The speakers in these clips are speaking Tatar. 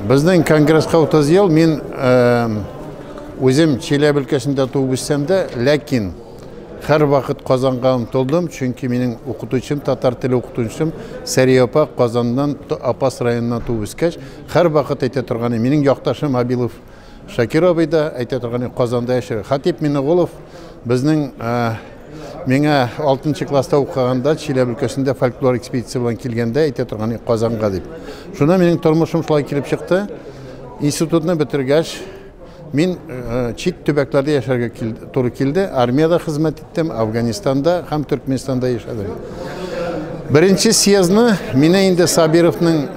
Безнең конгресска 30 ел. Мин үзем Чиләбе өлкәсендә туып үссәм дә, ләкин һәрвакыт Казанга омтылдым, чөнки минем укытучым, татар теле укытучым Сәрия апа Казаннан, Апас районыннан туып үскәч, һәрвакыт әйтә торган, минем якташым Абилов Шакир абый да әйтә торган, Казанда яшәр. Хатип Миннегулов безнең миңа 6 класста укыганда Чиләбе өлкәсендә фольклор экспедиция белән килгәндә әйтә торган, Казанга дип. Шунда минем тормышым шулай килеп чыкты. Институтны бетергәч, мин чит төбәкләрдә яшәргә туры килде. Армиядә хезмәт иттем, Афганистанда һәм Төркменстанда яшәдем. Беренче съездны мине инде Сабировның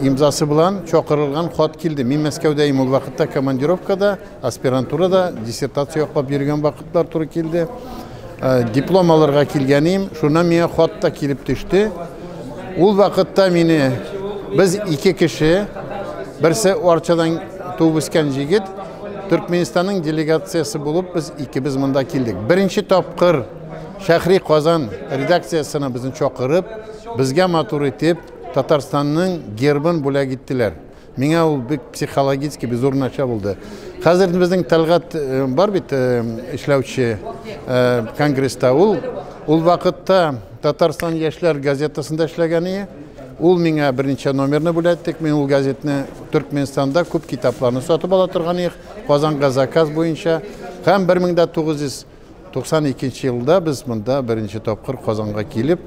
имзасы белән чакырылган хат килде. Мин Мәскәүдә идем ул вакытта, командировкада, аспирантурада, диссертация яклап йөргән вакытлар туры килде. Диплом алырга килгән идем, шуннан миңа хат та килеп төште. Ул вакытта мине без ике кеше, берсе Арчадан туып үскән җегет, Төркменистанның делегациясе булып без икебез монда килдек. Беренче тапкыр Шәһри Казан редакциясенә безне чакырып, безгә матур итеп Татарстанның гербын бүләк иттеләр. Миңа ул бик психологически бик зур нәрсә булды. Хәзер безнең Тәлгать бар бит эшләүче конгресста. Ул вакытта Татарстан яшьләр газетасында эшләгән иде. Ул миңа берничә номерны бүләк итте. Мин ул газетны Төркменстанда күп китапларны сатып ала торган идек, Казанга заказ буенча. Һәм 1992 елда без монда беренче тапкыр Казанга килеп,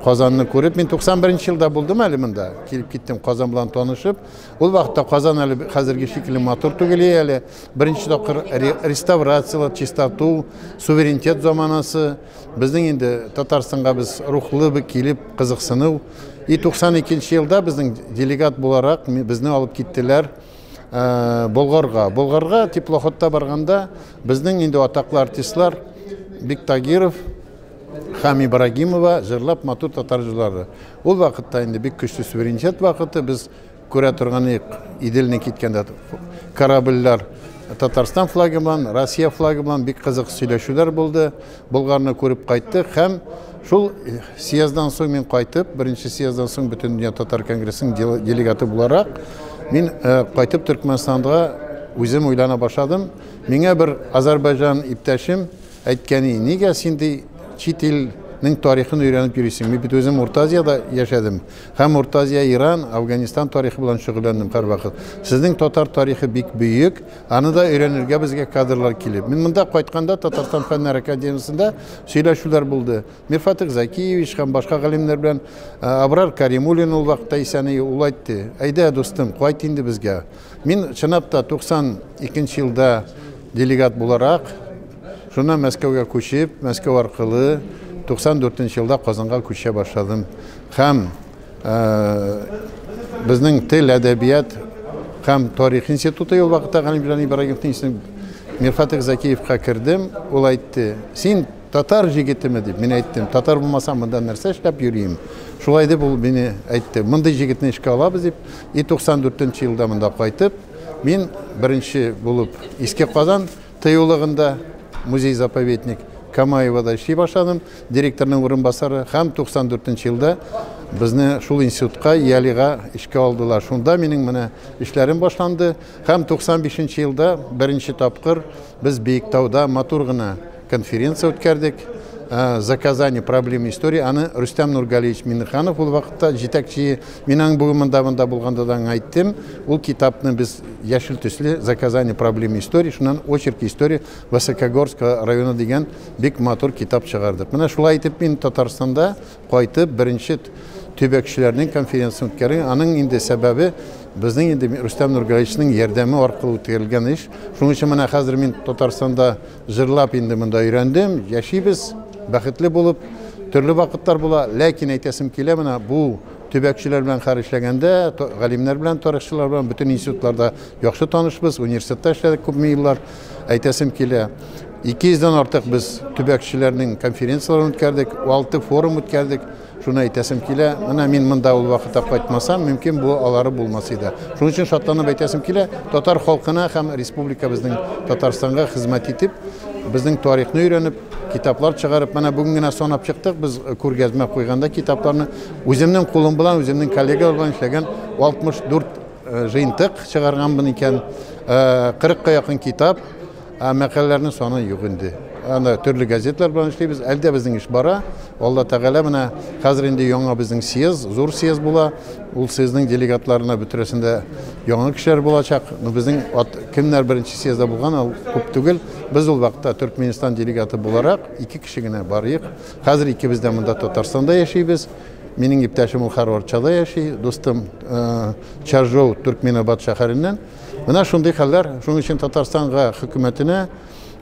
Казанны күреп, мин 91 елда булдым әле монда, килеп киттем Казан белән танышып. Ул вакытта Казан әле хәзерге шикелле матур түгел әле. Беренче тапкыр реставрацияләр, чистарту, суверенитет заманасы. Безнең инде Татарстанга без рухлы бик килеп кызыксыну. И 92 елда безнең делегат буларак безне алып киттеләр Болгарга. Болгарга теплоходта барганда безнең инде атаклы артистлар Биктагиров һәм Ибрагимова җырлап матур татар җырлары. Ул вакытта инде бик көчле суверенитет вакыты, без күрә торган идек, Иделне киткәндә корабльләр Татарстан флагы белән, Россия флагы белән бик кызык сөйләшүләр булды. Болгарны күреп кайттык һәм шул съезддан соң мин кайтып, беренче съезддан соң Бөтендөнья татар конгрессының делегаты буларак, мин кайтып Төркмәнстанга үзем уйлана башладым. Миңа бер Азербайҗан иптәшем әйткән, нигә син ди чит илнең тарихын өйрәнеп йөрисең? Мин бит үзем Урта Азиядә яшәдем. Һәм Урта Азия, Иран, Афганистан тарихы белән шөгыльләндем һәрвакыт. Сезнең татар тарихы бик бөек, аны да өйрәнергә безгә кадрлар килеп. Мин монда кайтканда Татарстан Фәннәр академиясендә сөйләшүләр булды. Мирфатых Закиевич һәм башка галимнәр белән Абрар Каримуллин ул вакытта исән, ул әйтте: "Әйдә, дустым, кайт инде безгә". Мин чынлап та 92 елда делегат буларак, шуннан Мәскәүгә күчеп, Мәскәү аркылы 94 елда Казанга күчә башладым. Һәм безнең тел, әдәбият һәм тарих институты ул вакытта Галимҗан Ибрагимовның исеме Мирфатых Закиевка кердем. Ул әйтте: "Син татар җегетеме?" дип. Мин әйттем: "Татар булмасам, монда нәрсә эшләп йөрим?" Шулай дип ул мине әйтте: "Мондый җегетне эшкә алабыз" дип. И 94 елда монда кайтып, мин беренче булып Иске Казан тыюлыгында музей-заповедник Камаевада эшли башладым, директорның урынбасары, һәм 94 елда безне шул институтка, ЯЛИга эшкә алдылар. Шунда минем менә эшләрем башланды. Һәм 95 елда беренче тапкыр без Биектауда матур гына конференция үткәрдек. Заказание проблемы истории. Аны Рөстәм Нургалиевич Миннеханов ул вакытта җитәкче. Мин аның бүген монда булганда да әйттем. Ул китапны без яшел төсле Заказание проблемы истории, шуннан очерки истории Высокогорского района дигән бик матур китап чыгардык. Менә шулай итеп мин Татарстанда кайтып беренче төбәкчеләрнең конференциясен үткәргән. Аның инде сәбәбе безнең инде Рөстәм Нургалиевичның ярдәме аркылы үткәрелгән эш. Шуның өчен менә хәзер мин Татарстанда җырлап инде монда өйрәндем, яшибез, бәхетле булып, төрле вакытлар була. Ләкин әйтәсем килә, менә бу төбәкчеләр белән хәл эшләгәндә, галимнәр белән, тарихчылар белән бөтен институтларда яхшы танышбыз, университетта эшләдек күпме еллар. Әйтәсем килә, 200дән артык без төбәкчеләрнең конференцияләрен үткәрдек, 6 форум үткәрдек. Шуны әйтәсем килә, менә мин монда ул вакытта кайтмасам, мөмкин бу алары булмас иде. Шуның өчен шатланып әйтәсем килә, татар халкына һәм республикабызның Татарстанга хезмәт итеп, безнең тарихны өйрәнеп, китаплар чыгарып, менә бүген генә санап чыктык, без күргәзмә куйганда китапларны үземнең кулым белән, үземнең коллегалар белән эшләгән 64 җыентык чыгарганмын икән. 40-ка якын китап, ә мәкаләләрнең саны юк инде. Анда төрле газетлар белән эшлибез. Әле дә безнең эш бара. Алла Тәгалә менә хәзер инде яңа безнең съезд, зур съезд була. Ул съездның делегатларына бөтерәсендә яңа кешеләр булачак. Но безнең кемнәр беренче съездда булган, ул күп түгел. Без ул вакытта Төркменстан делегаты буларак ике кеше генә барыйк. Хәзер икебез дә монда Татарстанда яшибез. Минем иптәшем ул Харвардчада яши, дустым Чаржоу Төркменабад шәһәреннән. Менә шундый хәлләр. Шуның өчен Татарстанга хөкүмәтенә,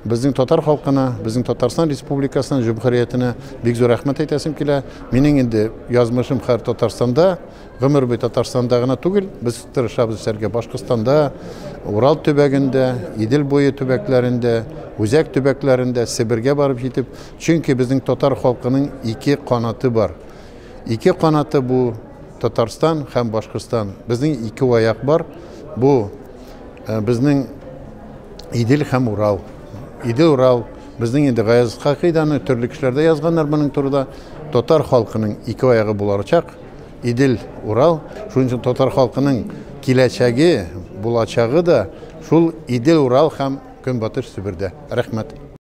безнең татар халкына, безнең Татарстан Республикасына, җөмһүриятенә бик зур рәхмәт әйтәсем килә. Минем инде язмышым хәзер Татарстанда, гомер буе Татарстанда гына түгел, без тырышабыз эшләргә Башкортстанда, Урал төбәгендә, Идел буе төбәкләрендә, Үзәк төбәкләрендә, Себергә барып җитеп, чөнки безнең татар халкының ике канаты бар. Ике канаты бу Татарстан һәм Башкортстан. Безнең ике аяк бар. Бу безнең Идел һәм Урал. Идел, Урал. Безнең инде Гаяз Исхакыйданы төрле кешеләр дә язганнар моның турында. Татар халкының ике аягы буларчак. Идел, Урал. Шуның өчен татар халкының киләчәге, булачагы да шул Идел, Урал һәм Көнбатыш Себердә. Рәхмәт.